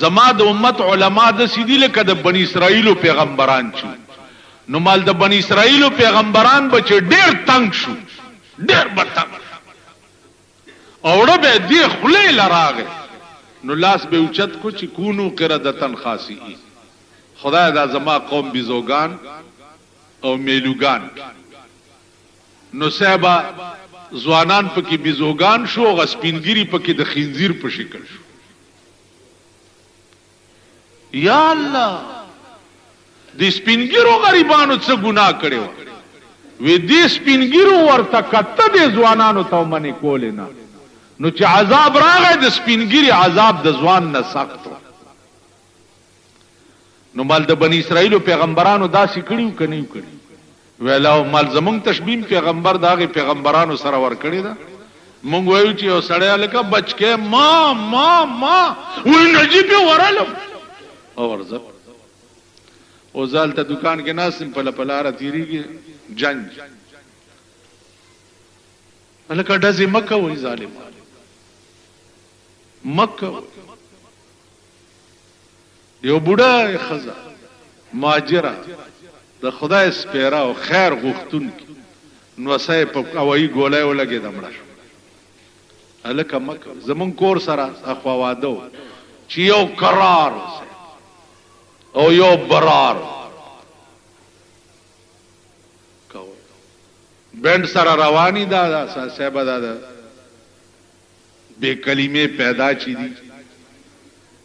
زما د امت علماء داسې دي لکه د بنی اسرائیلو پیغمبران چې وو. نو مال د بنی اسرائیلو پیغمبران به چې ډېر تنګ شو، ډېر به تنګ شو، اوړه به دې خولې له راغی، نو لاس به یې اوچت کړو چې کونو قردة خاسئین، خدایه دا زما قوم بیزوګان او میلوګان کړي. نو صاحبه ځوانان پکې بیزوګان شو او هغه سپین ږیري پکې د خنزیر په شکل شو. یا الله دې سپین ږیرو غریبانو څه ګناه کړې وه؟ وې دې سپین ږیرو ورته کته دې ځوانانو ته منې کولې نه، نو چې عذاب راغی د سپین ږیري عذاب د ځوان نه سخت و. نو مال د بنی اسرائیلو پیغمبرانو داسې کړي وو که نه وو کړي؟ ویل او مال زمونږ تشبیه پیغمبر د هغې پیغمبرانو سره ورکړې ده. مونږ وایو چې یو سړی هلکه بچکی ما ما ما وایي نه جي پې ورلم او ورځه. او زه هلته دوکان کې ناست یم، په لاره تېرېږي جنج هلکه ډزې مه کوئ ظالمانو، مه کوئ. یو بوډۍ ښځه مهاجره د خدای سپېره او خیر غوښتونکې نوسه یې په هوایي ګولۍ ولګېده مړه شوه. هلکه مه کوه. زمونږ کور سره اخوا واده و چې یو کرار و صاحب او یو برار و. کوه بینډ سره رواني دا صاحب دا بې کلمې پیدا چې دي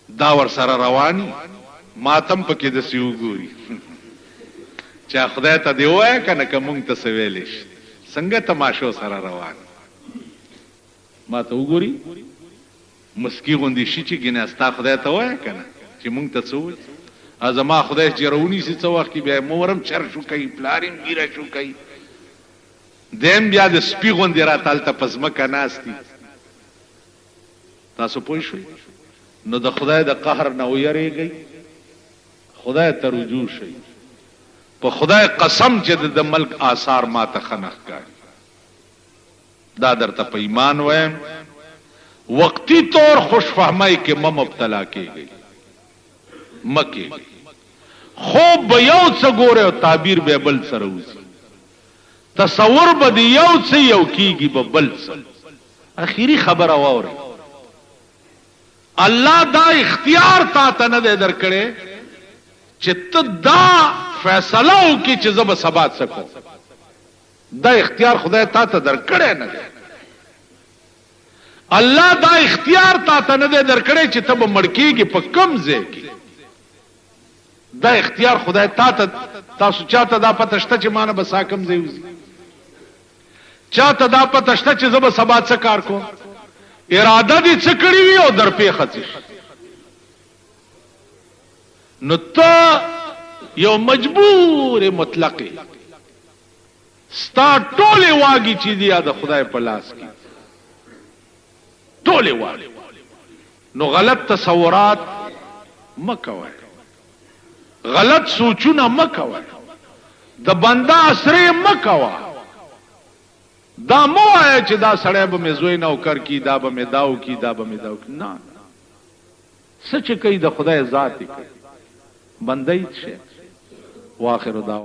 دا ورسره رواني ماته هم پکې داسې وګوري چا خدای ته دې ووایه که نه که مونږ ته څه ویلی شي څنګه تماشو سره روان ماته وګوري مسکی غوندې شي چې ګنې ستا خدای ته ووایه که نه چې مونږ ته څه ووایي. زما خدای چې راونیسي څه وخت کې بیا یې مور هم چر شو کوي پلار یې هم ږیره شو کوي دی هم بیا د سپي غوندې راته هلته په ځمکه ناست دي. تاسو پوه شوئ؟ نو د خدای د قهر نه ویرېږئ، خدای ته رجوع شئ. په خدای قسم چې د ده ملک آثار ماته ښه نه ښکاري. دا درته په ایمان وایم، وقتي طور خوشفهمۍ کې مه مبتلا کېږئ، مه کېږئ. خوب به یو څه ګورئ او تعبیر به یې بل څه راوځي. تصور به دې یو څه وي او کیږي به بل څه. اخري خبره واورئ، الله دا اختیار تاته نه دی درکړی چې ته دا فیصله وکړې چې زه به سبا څه کوم. دا اختیار خدای تاته درکړی نه دی. الله دا اختیار تاته نه دی درکړی چې ته به مړ کیږې په کوم ځای کې. دا اختیار خدای تاته تاسو چاته دا پته شته چې مانه به ساه کوم ځای وځي؟ چاته دا پته شته چې زه به سبا څه کار کوم؟ اراده دې څه کړې وي او درپېښه څه شي؟ نو ته یو مجبور مطلق یې، ستا ټولې واګې چې دي د خدای په لاس کې دي، ټولې واګې. نو غلط تصورات مه کوئ، غلط سوچونه مه کوئ، د بنده اسرې مه کوه، دا مه وایه چې دا سړی به مې زوی نوکر کړي، دا به مې دا وکړي، دا به مې دا وکړي. نه، څه چې کوي د خدای ذات یې کوي، بنده هیڅ شی. واخر دعوانا.